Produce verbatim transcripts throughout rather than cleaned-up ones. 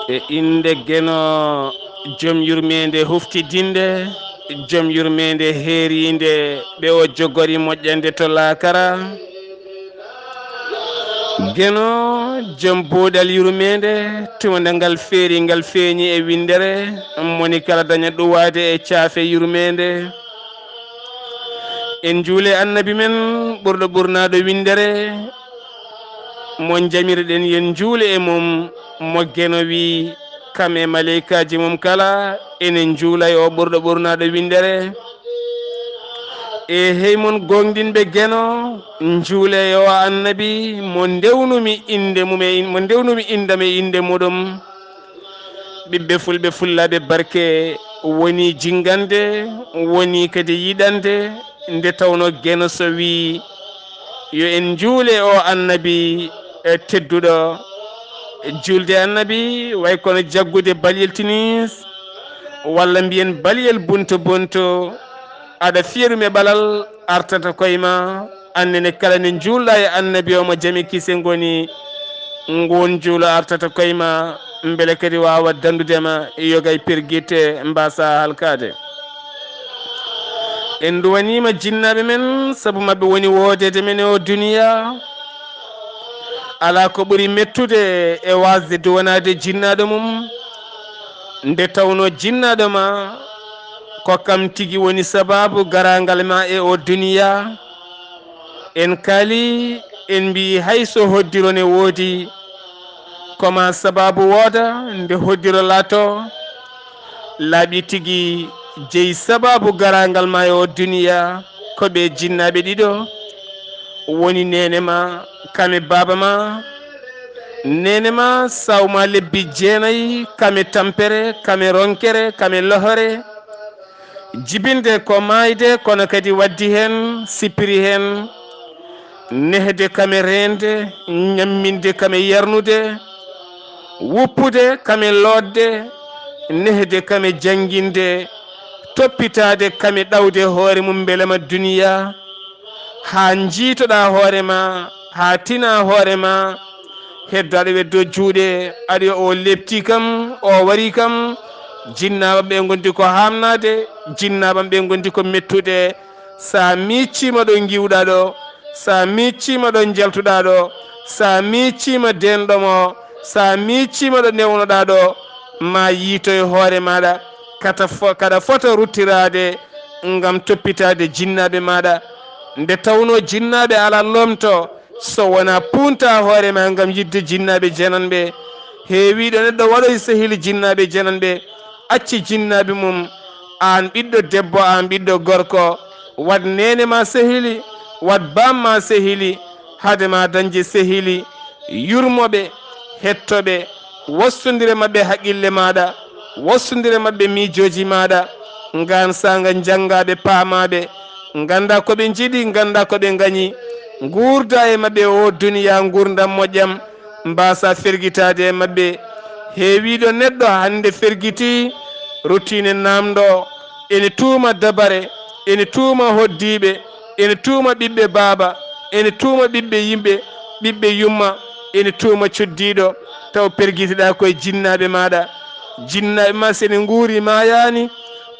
E innde Geno, jom yurmeende huftidinde, jom yurmeende heeriinde, ɓe o jogori moƴƴande to laakara. Geno, jom buuɗal yurmeende, tuma nde ngal feeri, ngal feeñi e winndere, moni kala daña ɗuwaade e caafe yurmeende. En njuule Annabi men ɓurɗo ɓurnaaɗo winndere, mo njamiri-ɗen, yen njuule e mum, mo Geno wi, kam e maleykaaji mum kala, enen njuula e o ɓurɗo ɓurnaaɗo winndere. E hey mon gooŋɗinɓe Geno, njuule e o Annabi mo ndewnumi innde mum e in-, mo ndewnumi inndam e innde muɗum. Ɓiɓɓe fulɓe fullaaɓe barke, woni jinngande, woni kadi yiɗande, nde tawno Geno so wi, yo en njuule o Annabi, e tedduɗo. Juulde Annabi way kono jaggude baliyel tinis, walla mbiyen baliyel bunto bunto. Aɗa fiya ɗum e ɓalal, artata koye ma. Annene kala nde njuulɗa e Annabi o mo jam e kise ngoni, ngun njuulo artata koye ma, mbele kadi waawa dandude ma yoga e pergitte mbaasa halkaade. En duwaniima jinnaaɓe men, sabu maɓɓe woni woodeede men e o duniya. Alaa ko ɓuri mettude e waasde duwanaade jinnaaɗo mum, nde tawnoo jinnaaɗo ma ko kam tigi woni sabaabu garaangal ma e o duniya. En kaali, en mbiyi hay so hoddiro ne woodi, ko ma sabaabu wooda nde hoddiro laato. Laaɓi tigi jeyi sabaabu garaangal ma e o duniya, ko ɓe jinnaaɓe ɗiɗo. Woni neene ma, kame baaba ma. Neene ma sawma lebbi jeenayi, kame tampere, kame ronkere, kame lohore. Jibinde ko maayde, kono kadi waddi heen, sippiri heen, nehde kame reende, ñamminde kame yarnude, wuppude kame lootde, nehde kame jannginde, toppitaade kame ɗawde hoore mum mbelema duniya. Haa njiitoɗaa hoore ma, haa tinaa hoore ma, heddo aɗa weddo juuɗe, aɗa wiya o lepti kam, o wari kam, jinnaaɓam ɓe ngondi ko haamnaade, jinnaaɓam ɓe ngondi ko mettude. Sa miccima ɗo ngiwɗa ɗo, sa miccima ɗo njaltuɗa ɗo, sa miccima denɗo mo, sa miccima ɗo newnoɗa ɗo, ma yiitoy hoore maɗa, kata fo-, kaɗa fota ruttiraade ngam toppitaade jinnaaɓe maɗa. Nde tawnoo jinnaaɓe alaa lomto, so wonaa punta hoore ma ngam yiɗde jinnaaɓe jananɓe. Heewiiɗo neɗɗo waɗoy sehil jinnaaɓe jananɓe, acci jinnaaɓe mum, aan ɓiɗɗo debbo, aan ɓiɗɗo gorko, waɗ neene ma sehili, waɗ baam ma sehili, hade ma dañde sehili, yurmo ɓe, hetto ɓe, wassondire maɓɓe haqqille maɗa, wassondire maɓɓe miijooji maɗa, ngaan saanga njanngaa ɓe, paamaa ɓe, ngannda ko ɓe njiɗi, ngannda ko ɓe ngañi, nguurda e maɓɓe o duniya nguurndam moƴƴam, mbaasa fergitaade e maɓɓe. Heewiiɗo neɗɗo hannde fergiti, ruttiine naamndo, ene tuuma dabare, ene tuuma hoddiiɓe, ene tuuma ɓiɓɓe baaba, ene tuuma ɓiɓɓe yimɓe, ɓiɓɓe yumma, ene tuuma cuddiiɗo, taw pergitiɗaa koye jinnaaɓe maaɗa. Jinnaaɓe ma, so ene nguuri maayaani,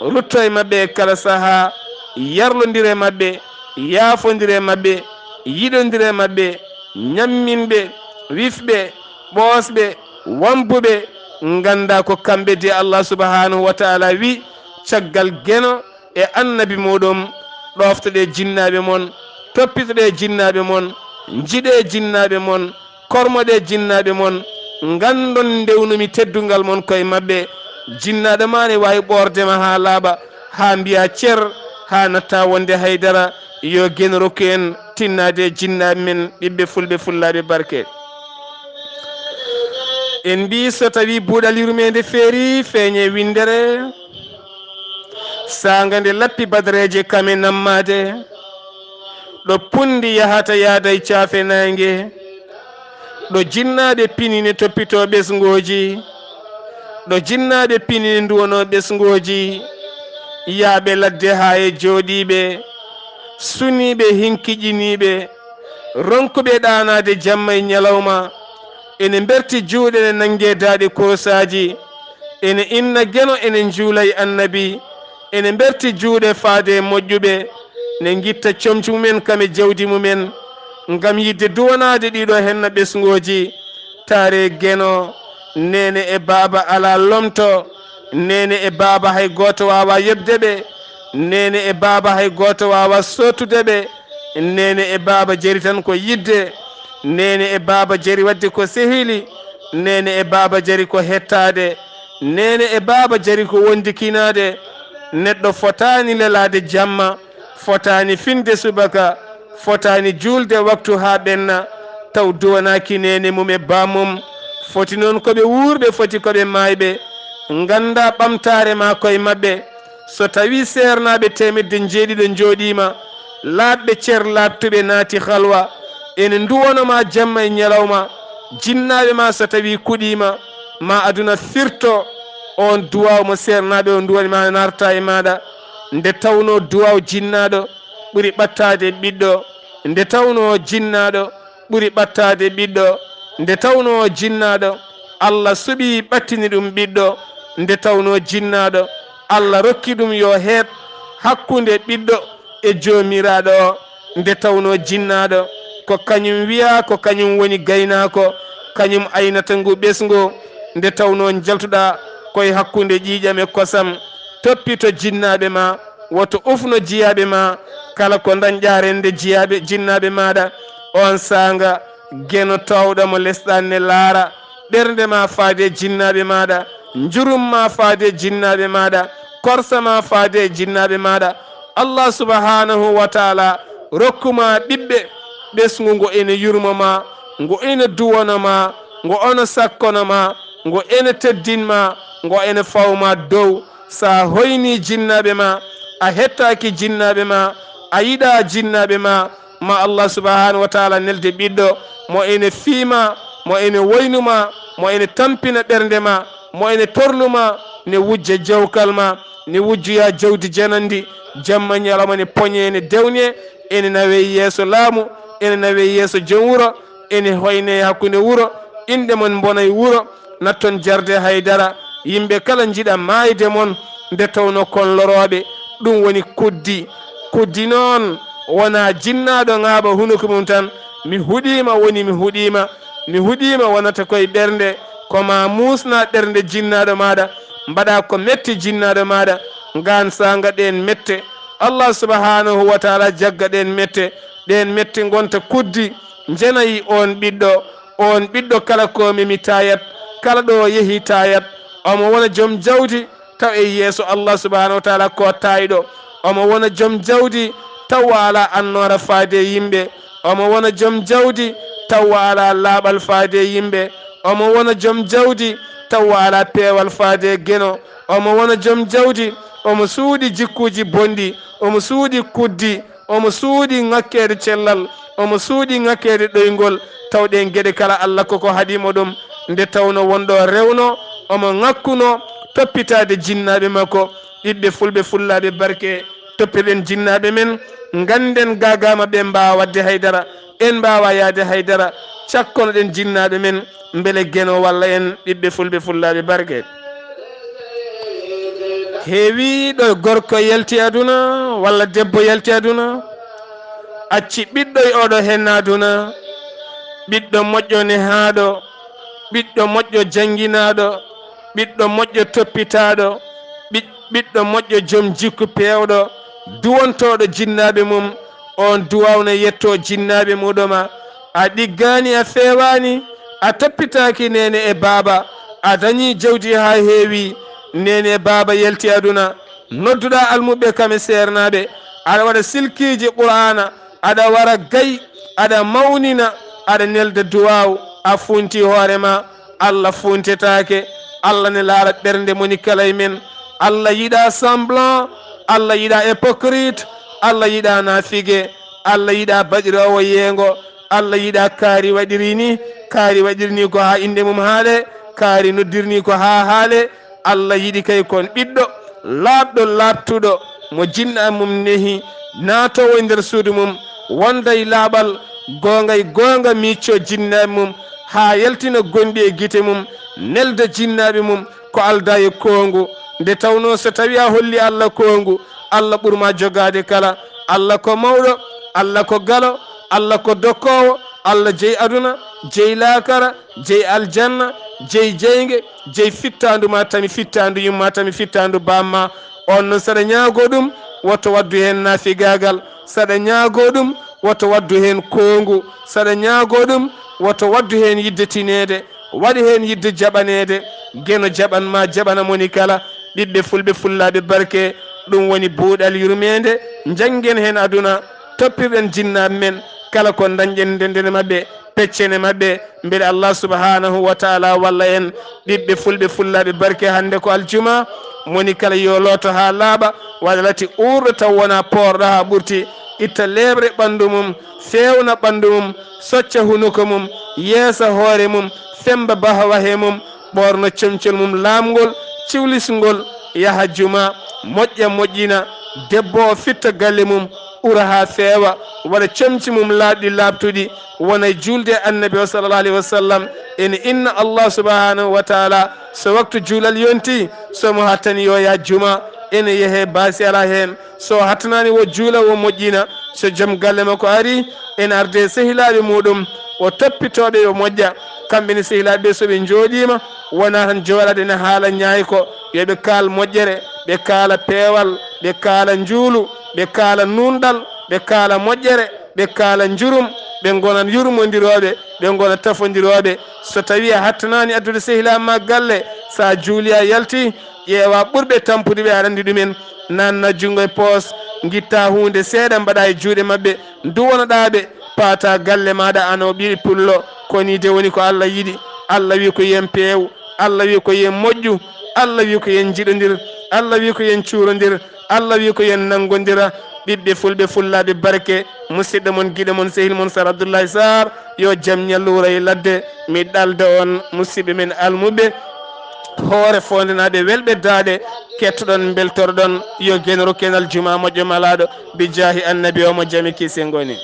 rutto e maɓɓe e kala sahaa, yarlondir e maɓɓe, yaafondir e maɓɓe, yiɗondir e maɓɓe, ñamminɓe, wifɓe, ɓoosɓe, wambuɓe, ngannda ko kamɓe de Allah subhanahu wa ta'ala wi, caggal Geno e annabi muɗum, ɗoftoɗe jinnaaɓe mon, toppitoɗe jinnaaɓe mon, njiɗe jinnaaɓe mon, kormoɗe jinnaaɓe mon, nganndon ndewnumi teddungal mon koye maɓɓe. Jinnaaɗo ma ne waawi ɓoorde ma haa laaɓa, haa mbiya cer, haa natta wonde haydara. Yo Geno rokku en tinnaade e jinnaaɓe men, ɓiɓɓe fulɓe, fullaaɓe barke. En mbii so tawii buuɗal yurmeende feerii, feeñee winndere, saanga nde lappi badareeje kame nammaade, ɗo punndi yahata yaada e caafe naange, ɗo jinnaaɓe pinine toppitoo ɓesngooji, ɗo jinnaaɓe pinine nduwonoo ɓesngooji, yahɓe ladde haa e jooɗiiɓe, suniiɓe, hinkiƴiniiɓe, ronkuɓe ɗaanaade jamma e ñalawma, ene mberti juuɗe, ne nannge daaɗe koosaaji, ene inna Geno, ene njuula e Annabi, ene mberti juuɗe faade e moƴƴuɓe, ne ngitta comci mumen kam e jawdi mumen, ngam yiɗde duwanaade ɗiɗo henna ɓesngooji, taare Geno, neene e baaba alaa lomto, neene e baaba hay gooto waawaa yoɓde ɓe, neene e baaba hay gooto waawaa sootude ɓe, neene e baaba jari tan ko yiɗde, neene e baaba jari waɗde ko sehili, neene e baaba jari ko hettaade, neene e baaba jari ko wondikinaade. Neɗɗo fotaani lelaade jamma, fotaani finde subaka, fotaani juulde waktu haa ɓenna, taw duwanaaki neene mum e baam mum. Foti noon ko ɓe wuurɓe, foti ko ɓe maayɓe, ngannda ɓamtaare maa koye maɓɓe. So tawii seernaaɓe teemedde njeeɗiɗo njooɗiima, laaɓɓe cer laaɓtuɓe naati halwa, ene nduwano ma jamma e ñalawma, jinnaaɓe ma so tawii kuɗiima, ma aduna firto, oon duwaaw mo seernaaɓe o nduwani ma naarta e maaɗa. Nde tawnoo duwaaw jinnaaɗo ɓuri ɓattaade e ɓiɗɗo, nde tawnoo jinnaaɗo ɓuri ɓattaade ɓiɗɗo, nde tawnoo jinnaaɗo Allah suɓii ɓattini ɗum ɓiɗɗo, nde tawnoo jinnaaɗo Allah rokki ɗum yo heeɓ hakkunde ɓiɗɗo e Joomiraaɗo o, nde tawnoo jinnaaɗo ko kañum wiyaa ko kañum woni gaynaako, kañum aynata ngu ɓesngu, nde tawnoo njaltuɗaa koye hakkunde ƴiiƴam e kosam, toppito jinnaaɓe ma, woto ufno jiyaaɓe ma, kala ko dañɗaa rende jiyaaɓe, jinnaaɓe maaɗa. Oon saanga, Geno toowɗo mo lesɗan ne laara, ɓernde ma faade e jinnaaɓe maaɗa, njurum ma faade e jinnaaɓe maaɗa, korsa ma faade e jinnaaɓe maaɗa. Allah subhanahu wa taala rokku ma ɓiɓɓe, ɓesngu ngu ene yurmo ma, ngu ene duwano ma, ngu ono sakkono ma, ngu ene teddin ma, ngu ene faw ma dow. So a hoynii jinnaaɓe ma, a hettaaki jinnaaɓe ma, a yiɗaa jinnaaɓe ma, ma Allah subhanahu wa taala nelde ɓiɗɗo mo ene fii ma, mo ene woynu ma, mo ene tampina ɓernde ma, mo ene torlu ma, ne wujja jawkal ma, ne wujjoya jawdi janandi, jamma ñalawma ne poñe, ne dewne, ene nawe yeeso laamu, ene nawe yeeso joom wuro, ene hoyne hakkunde wuro, inɗe mon mbona e wuro, natton jarde haydara, yimɓe kala njiɗa maayde mon, nde tawnoo kon lorooɓe, ɗum woni kuddi. Kuddi noon wonaa jinnaaɗo ŋaaɓa hunuko mum tan, mi huɗiima, woni mi huɗiima, mi huɗiima wonata koye ɓernde, ko ma muusna ɓernde jinnaaɗo maaɗa, mbaɗa ko metti jinnaaɗo maaɗa, ngaan saanga ɗeen mette, Allah subhanahu wa taala jagga ɗeen mette, ɗeen mette ngonta kuddi, njenayi oon ɓiɗɗo, oon ɓiɗɗo kala ko memi taayat, kala ɗo yehi taayat, omo wona joom jawdi, taw e yeeso Allah subhanahu wa taala ko taayɗo, omo wona joom jawdi, taw o alaa annoora faade e yimɓe, omo wona joom jawdi, taw o alaa laaɓal faade e yimɓe, omo wona joom jawdi, taw o alaa peewal faade e Geno, omo wona joom jawdi, omo suuɗi jikkuuji bonɗi, omo suuɗi kuddi, omo suuɗi ŋakkeede cellal, omo suuɗi ŋakkeede ɗoyngol, taw ɗeen geɗe kala Allah koko haɗi mo ɗum, nde tawnoo won ɗo rewno, omo ŋakkuno toppitaade jinnaaɓe makko, ɓiɓɓe fulɓe fullaaɓe barke, toppirɗen jinnaaɓe men, ngannden gaagaama ɓe mbaawa waɗde haydara, en mbaawa yahde haydara, cakkonoɗen jinnaaɓe men, mbele Geno walla en ɓiɓɓe fulɓe fullaaɓe barke. Heewii ɗo gorko yalti aduna, walla debbo yalti aduna, acci ɓiɗɗo e oɗo henna aduna, ɓiɗɗo moƴƴo nehaaɗo, ɓiɗɗo moƴƴo jannginaaɗo, ɓiɗɗo moƴƴo toppitaaɗo, ɓiɗ-, ɓiɗɗo moƴƴo joom jikku peewɗo, duwantooɗo jinnaaɓe mum, oon duwaaw ne yettoo jinnaaɓe muuɗoma. A ɗiggaani, a feewaani, a toppitaaki neene e baaba, a dañii jawdi haa heewi, neene e baaba yalti aduna, nodduɗaa almuɓɓe kam e seernaaɓe, aɗa waɗa silkiiji Qur'aana, aɗa wara gay, aɗa mawnina, aɗa nelda duwaaw, a funti hoore ma, Allah fuuntetaake. Allah ne laara ɓernde moni kala e men. Allah yiɗaa semblant. Allah yiɗaa hypocrite. Allah yiɗaa naafige. Allah yiɗaa baɗiroowo yeengo. Allah yiɗaa kaari waɗiri ni. Kaari waɗiri ni ko haa innde mum haale. Kaari noddiri ni ko haa haale. Allah yiɗi kay kon ɓiɗɗo laaɓɗo laaɓtuɗo mo jinnaaɓe mum nehi, naatoowo e nder suudu mum, wonda e laaɓal, goonga e goonga miiccoo jinnaaɓe mum, haa yaltina gonɗi e gite mum, nelda jinnaaɓe mum ko aldaa e koongu. Nde tawnoo so tawii a holli Allah koongu, Allah ɓur maa jogaade kala. Allah ko mawɗo, Allah ko galo, Allah ko dokkoowo, Allah jeyi aduna, jeyi laakara, jeyi aljanna, jeyi jeynge, jeyi fittaandu maa tami fittaandu yumma tami fittaandu bamma. On noon saɗa ñaagoo ɗum, woto waɗdu heen naafigaagal. Saɗa ñaagoo ɗum, woto waɗdu heen koongu. Saɗa ñaagoo ɗum, woto waɗdu heen yidde tineede. Waɗi heen yidde jaɓaneede. Geno jaɓan maa jaɓana moni kala. Ɓiɓɓe fulɓe fullaaɓe barke, ɗum woni buuɗal yurmeende. Njanngen heen aduna, toppirɗen jinnaaɓe men, kala ko ndañɗen ndenndene maɓɓe, peccene maɓɓe, mbele Allah subhanahu wa taala walla en. Ɓiɓɓe fulɓe fullaaɓe barke, hannde ko aljuma, moni kala yo looto haa laaɓa, waɗa lati uurɗo taw wonaa poorɗo haa ɓurti, itta leeɓre ɓanndu mum, feewna ɓanndu mum, socca hunuko mum, yeesa hoore mum, femmba bahawahe mum, ɓoorno comcol mum laamngol, ciwlisngol, yaha juma, moƴƴa moƴƴina, debbo o fitta galle mum, ura haa feewa, waɗa comci mum laaɓɗi laaɓtuɗi, wona e juulde e Annabi o sallallahu alayhi wa sallam. Ene inna Allah subhanahu wa taala, so waktu juulal yonti, so mo hattani yo yaa juma, ene yehee baasi alaa heen. So hattanaani wo juula wo moƴƴina, so joom galle makko ari, ene arde e sehilaaɓe muuɗum, o toppitoo ɓe yo moƴƴa. Kamɓe ne sehilaaɓe ɓe so ɓe njooɗiima, wonaa tan jooɗaade ene haala ñaayko, yo ɓe kaal moƴƴere, ɓe kaala peewal, ɓe kaala njuulu, ɓe kaala nuunɗal, ɓe kaala moƴƴere, ɓe kaala njurum, ɓe ngona yurmondirooɓe, ɓe ngona tafondirooɓe. So tawii a hattanaani addude sehilaa ma galle, so a juulii a yaltii, ƴeewa ɓurɓe tampude ɓe, aɗa anndi ɗumen, naanna junngo e poos, ngitta huunde seeɗa mbaɗa e juuɗe maɓɓe, nduwanoɗaa ɓe, paata galle maaɗa, an o ɓiy pullo. Ko nii de woni ko Allah yiɗi. Allah wi ko yen peew, Allah wi ko yen moƴƴu, Allah wi ko yen njiɗondir, Allah wi ko yen cuurondir, Allah wi ko yen nanngondira. Ɓiɓɓe fulɓe fullaaɓe barke, musidɗo mon, giɗo mon, sehil mon Sar Abdoulaye Sarr, yo jam ñallu wuro e ladde. Mi ɗalda on, musidɓe men almuɓɓe, hoore foondenaaɓe welɓe daaɗe, kettoɗon, mbeltorɗon, yo Geno rokku en aljuma moƴƴo malaaɗo, bi jaahi Annabi o mo jam e kisiyee ngoni.